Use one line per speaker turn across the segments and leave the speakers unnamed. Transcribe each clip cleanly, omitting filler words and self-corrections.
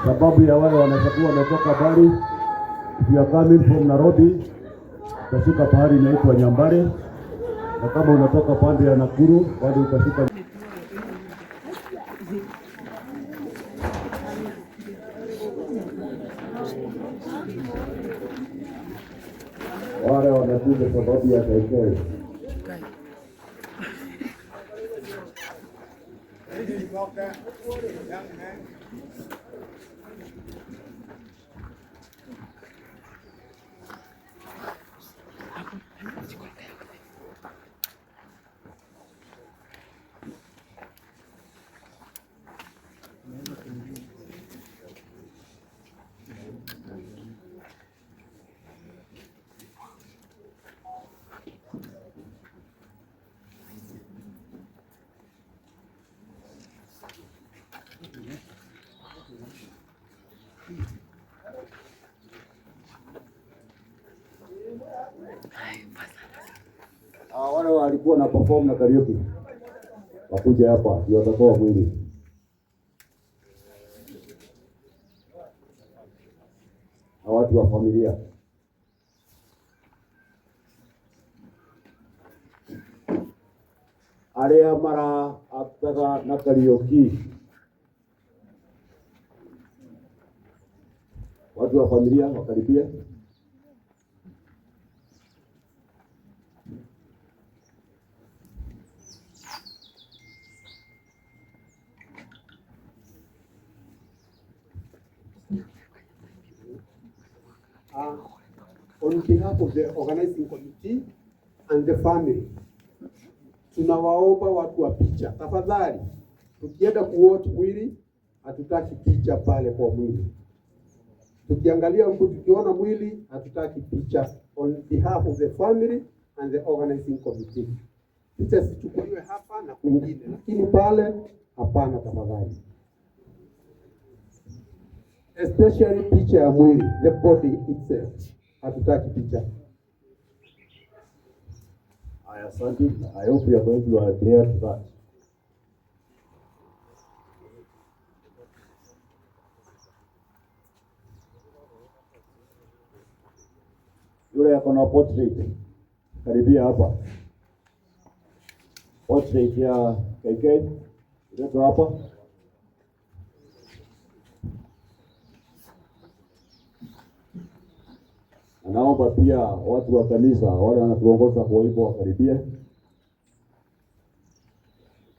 Sababu ya wale wanaweza kuwa wametoka mbali, if you are coming from Nairobi, utashuka pahali inaitwa Nyambare, na kama unatoka pande ya Nakuru bado utashuka. Wale wanakuja sababu ya KK. Ah, wale walikuwa na perform na karaoke wakuja hapa ndio watakuwa mwili. Na watu wa familia. Arĩa maraakaga na karaoke, watu wa familia wakaribia.
On behalf of the organizing committee and the family, tunawaomba watu wa picha, tafadhali, tukienda kuwatch mwili hatutaki picha pale kwa mwili. Tukiangalia huku tukiona mwili hatutaki picha. On behalf of the family and the organizing committee, picha zichukuliwe hapa na kwingine, lakini pale hapana, tafadhali. Especially picha ya mwili, the body itself, hatutaki picha.
Aya, asante. I hope you are going to adhere to that. Yule ako na portrait, karibia hapa. Portrait ya KK iletwa hapa. Na naomba pia watu wa kanisa wale wanatuongoza kwa hivyo wakaribie.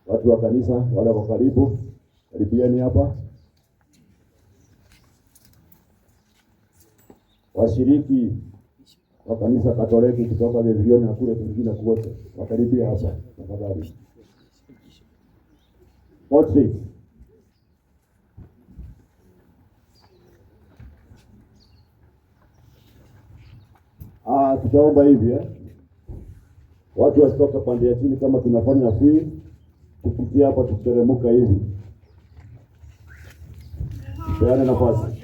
Watu wa kanisa wale wako karibu, karibieni hapa. Washiriki wa kanisa Katoliki kutoka Gevilioni na kule kwingine kote wakaribia hapa tafadhali. Portrait. Ah, tutaomba hivi eh? Watu wasitoke pande ya chini kama tunafanya fii, tupitie hapa tukiteremka hivi. Peane nafasi.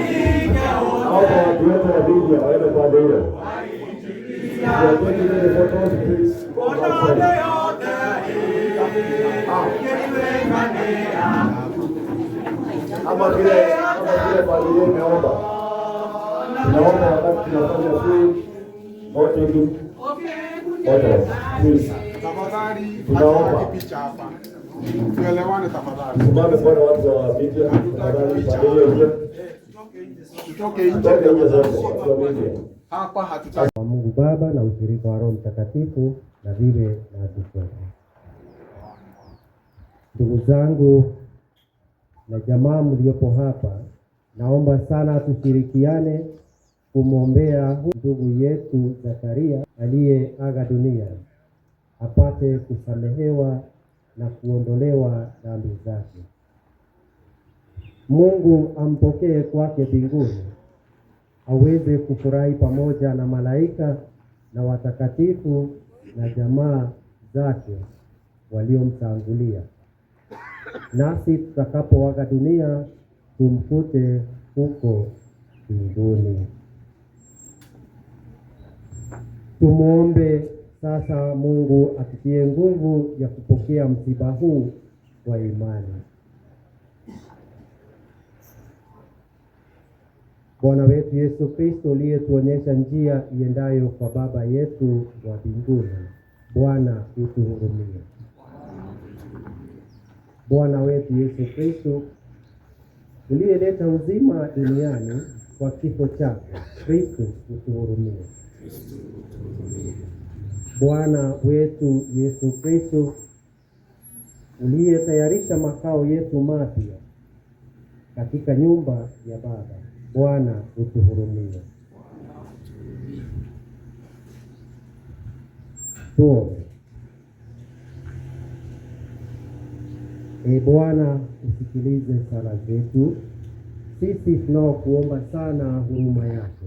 Naomba watu wetu wa media waende pande hiyo. If you are taking any photos, please go outside. Kama vile familia imeomba, tunaomba wakati tunafanya free, no taking photos, please.
Tafadhali,
Tunaomba.
Hatutaki picha hapa. Tuelewane tafadhali.
Simame bwana, watu wa media, tafadhali pande hiyo nje.
Tutoke nje.
Tutoke nje zote, watu wa media.
Hapa hatutaki.
Wa Mungu Baba na ushirika wa Roho Mtakatifu na viwe nasi sote. Ndugu zangu na jamaa mliopo hapa, naomba sana tushirikiane kumwombea ndugu yetu Zakaria aliyeaga dunia apate kusamehewa na kuondolewa dhambi zake. Mungu ampokee kwake mbinguni, aweze kufurahi pamoja na malaika na watakatifu na jamaa zake waliomtangulia. Nasi tutakapoaga dunia tumkute huko mbinguni. Tumuombe sasa Mungu atutie nguvu ya kupokea msiba huu kwa imani. Bwana wetu Yesu Kristo, uliyetuonyesha njia iendayo kwa Baba yetu wa mbinguni, Bwana utuhurumie. Bwana wetu Yesu Kristo, uliyeleta uzima duniani kwa kifo chako, Kristo utuhurumie. Bwana wetu Yesu Kristo, uliyetayarisha makao yetu mapya katika nyumba ya Baba, Bwana utuhurumie. Tuombe. E Bwana, usikilize sala zetu sisi tunaokuomba sana huruma yako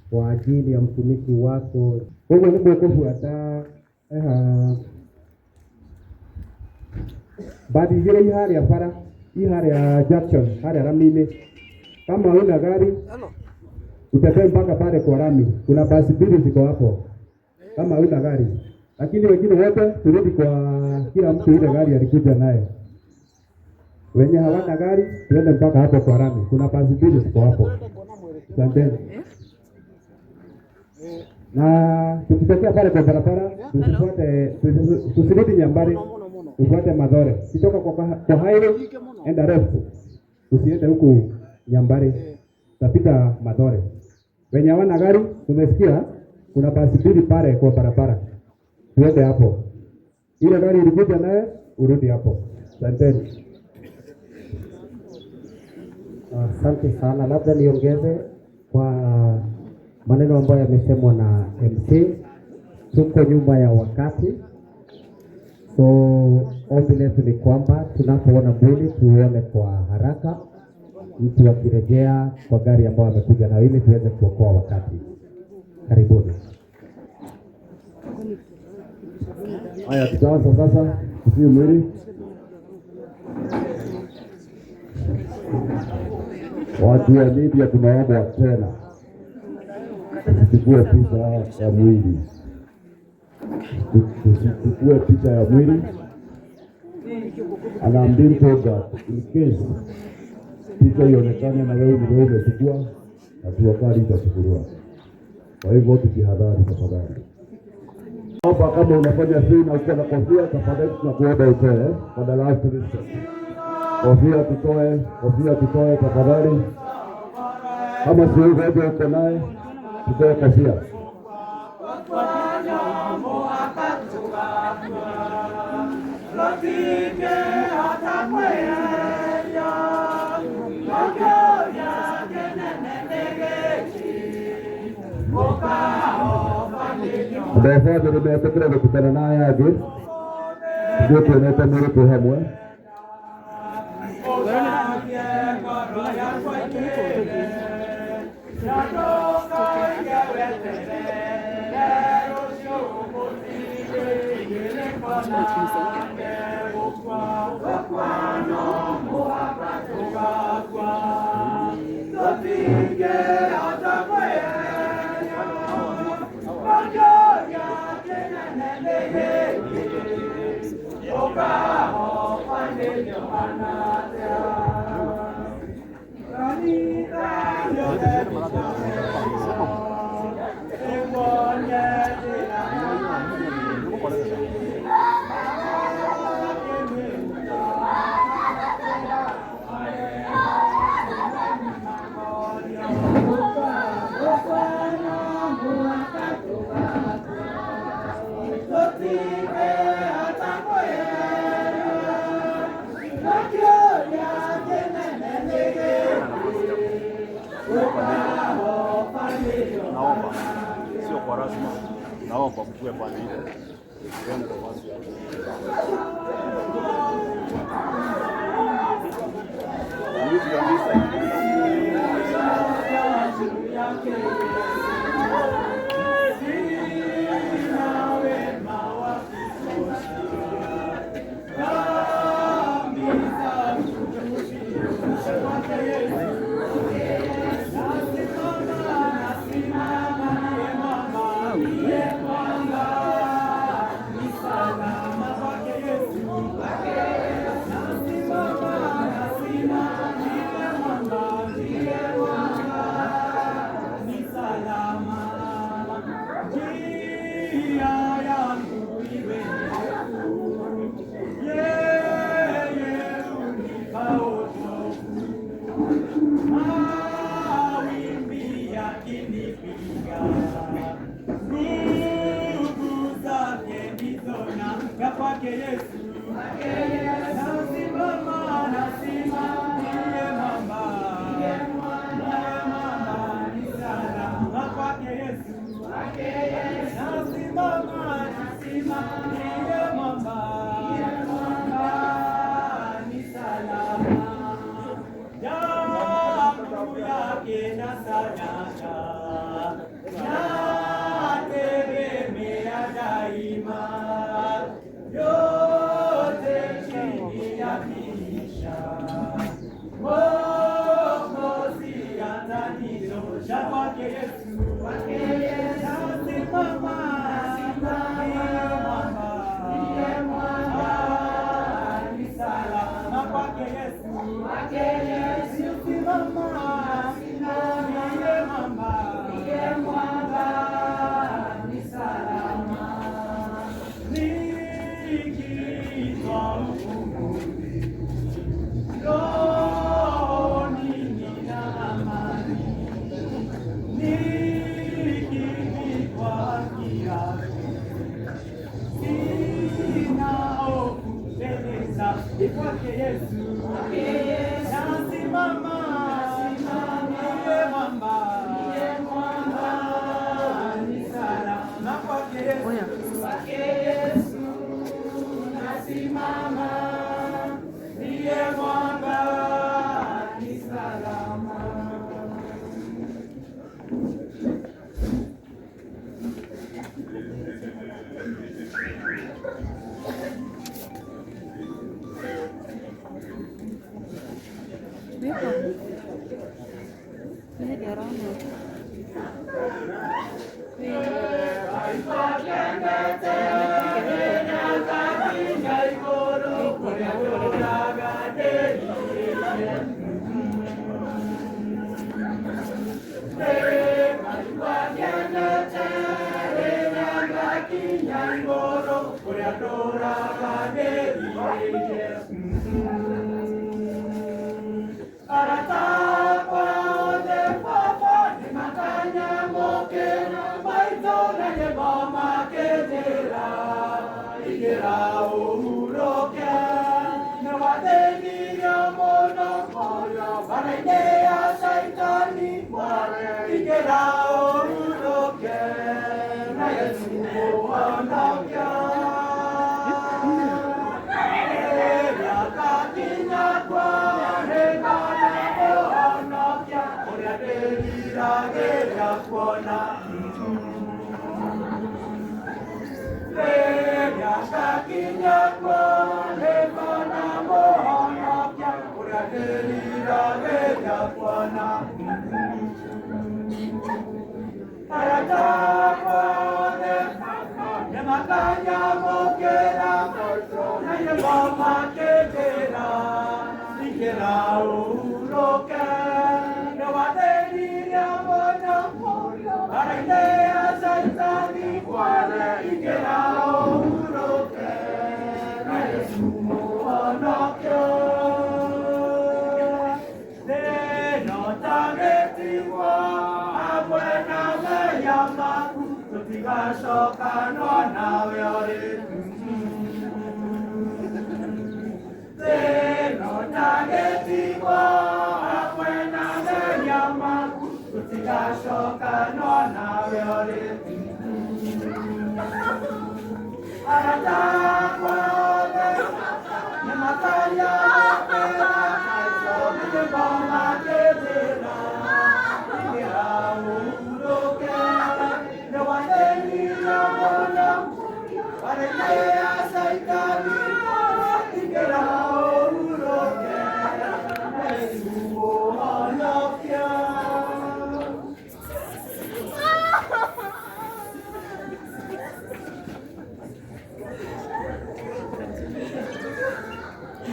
kwa ajili ya mtumishi wako.
Ũguo nĩguo kũbuata eha bathi igĩrĩ i harĩa bara i harĩa junction harĩa rami-inĩ. Kama una gari, utembee mpaka pale kwa rami, kuna basi mbili ziko hapo kama una gari, lakini wengine wote turudi kwa kila mtu ile gari alikuja naye. Wenye hawana gari, tuende mpaka hapo kwa rami, kuna basi mbili ziko hapo. Asanteni. Na tukitokea pale kwa barabara tusifuate, tusirudi Nyambari, tufuate Mathare. Kitoka kwa highway enda left, usiende huku Nyambari, tapita Mathare. Wenye hawana gari, tumesikia kuna basi mbili pale kwa barabara, tuende hapo. Ile gari ilikuja naye urudi hapo. Asanteni.
Asante sana, labda niongeze kwa maneno ambayo yamesemwa na MC. Tuko nyuma ya wakati, so ombi letu ni kwamba tunapoona mwili tuone kwa haraka, mtu akirejea kwa gari ambayo amekuja nayo ili tuweze kuokoa wakati. Karibuni.
Haya, tutaanza sasa kutii mwili. Watu wa media, tunaomba tena tusichukue picha ya mwili, tusichukue picha ya mwili. And I'm being told that in case picha ionekane na wewe ni wewe umechukua, hatua kali itachukuliwa. Kwa hivyo tujihadhari tafadhali. Hapa kama unafanya sii na uko na kofia, tafadhali tunakuomba utoe for the last respect. Kofia tutoe, kofia tutoe tafadhali. Kama si hivyo uko naye, tutoe kofia. Andũ a bamĩrĩ metĩkĩre gũtukana na aya angĩ, ithuĩ tuonete mwĩrĩ twĩ hamwe.
Naomba sio kwa rasma, naomba mkue pande ile. Tuone nafasi ya Music on this side.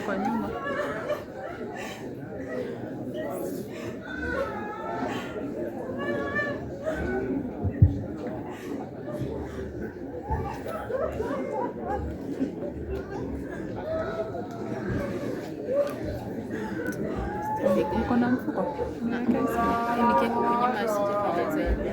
Kwa nyuma. Uko na mfuko?
Nikiweka kwenye maji zaidi.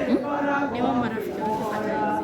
Ni wao marafiki wakipata hizi.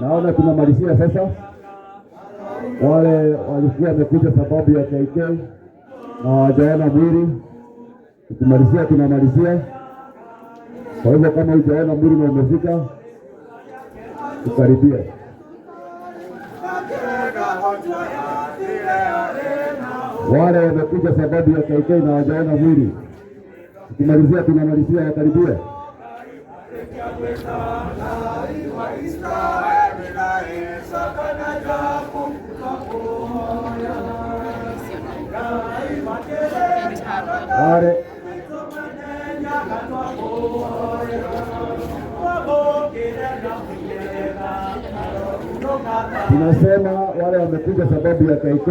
Naona tunamalizia sasa. Wale walikuwa wamekuja sababu ya KK na hawajaona mwili, tukimalizia tunamalizia. Kwa hivyo kama hujaona mwili na umefika, ukaribia. Wale wamekuja sababu ya KK na hawajaona mwili, tukimalizia tunamalizia, wakaribia. Wale tunasema wale wamekuja sababu ya KK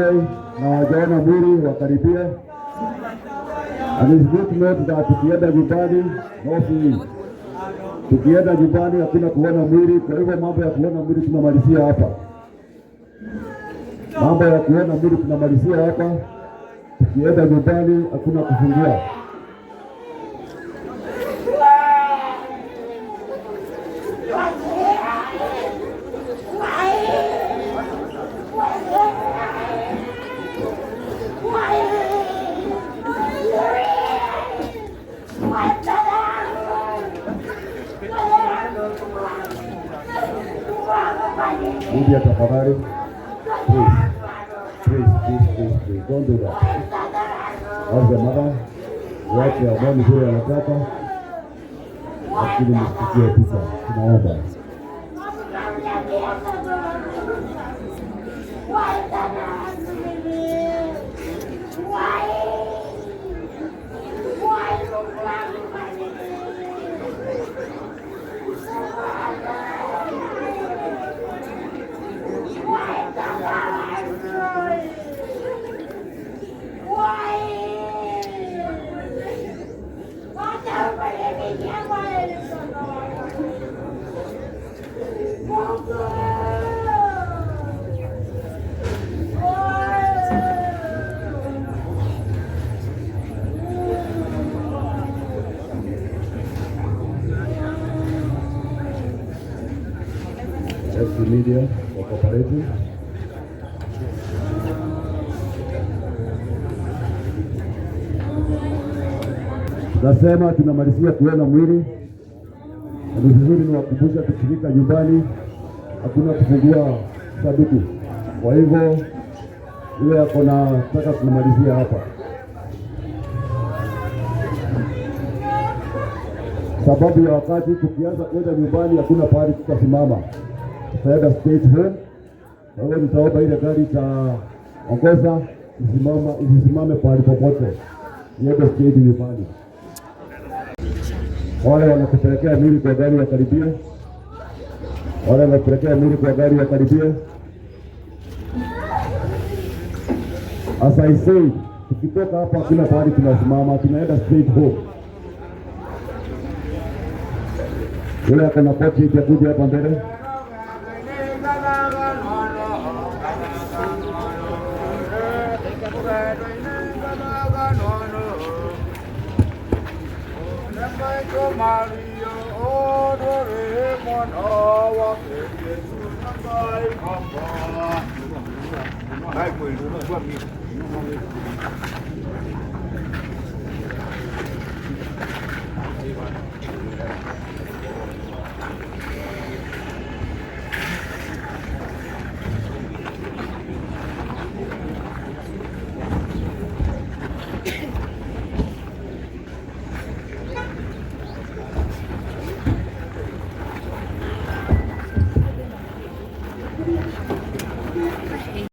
na hawajaona mwili wakaribia. And it's good to note that tukienda nyumbani, no fees. Tukienda nyumbani hakuna kuona mwili. Kwa hivyo mambo ya kuona mwili tunamalizia hapa. Mambo ya kuona mwili tunamalizia hapa. Tukienda nyumbani hakuna kufungua. Media tafadhali. Please. Please, please, please, please. Don't do that. Ask the mother. Wache amani vile anataka. Lakini msipigie picha. Tunaomba. FC Media for cooperating. Tunasema tunamalizia kuona mwili. Na ni vizuri niwakumbusha, tukifika nyumbani hakuna kufungua sanduku. Kwa hivyo yule ako na taka tunamalizia hapa. Sababu ya wakati, tukianza kwenda nyumbani hakuna pahali tutasimama, tutaenda straight home. Kwa hiyo nitaomba ile gari itaongoza isisimame pahali popote, iende straight nyumbani. Wale wanakupelekea mwili kwa gari wakaribia, wale wanakupelekea mwili kwa gari wakaribia. As I say, tukitoka hapa hakuna pahali tunasimama, tunaenda straight home. Yule ako na pochi akuje hapa mbele.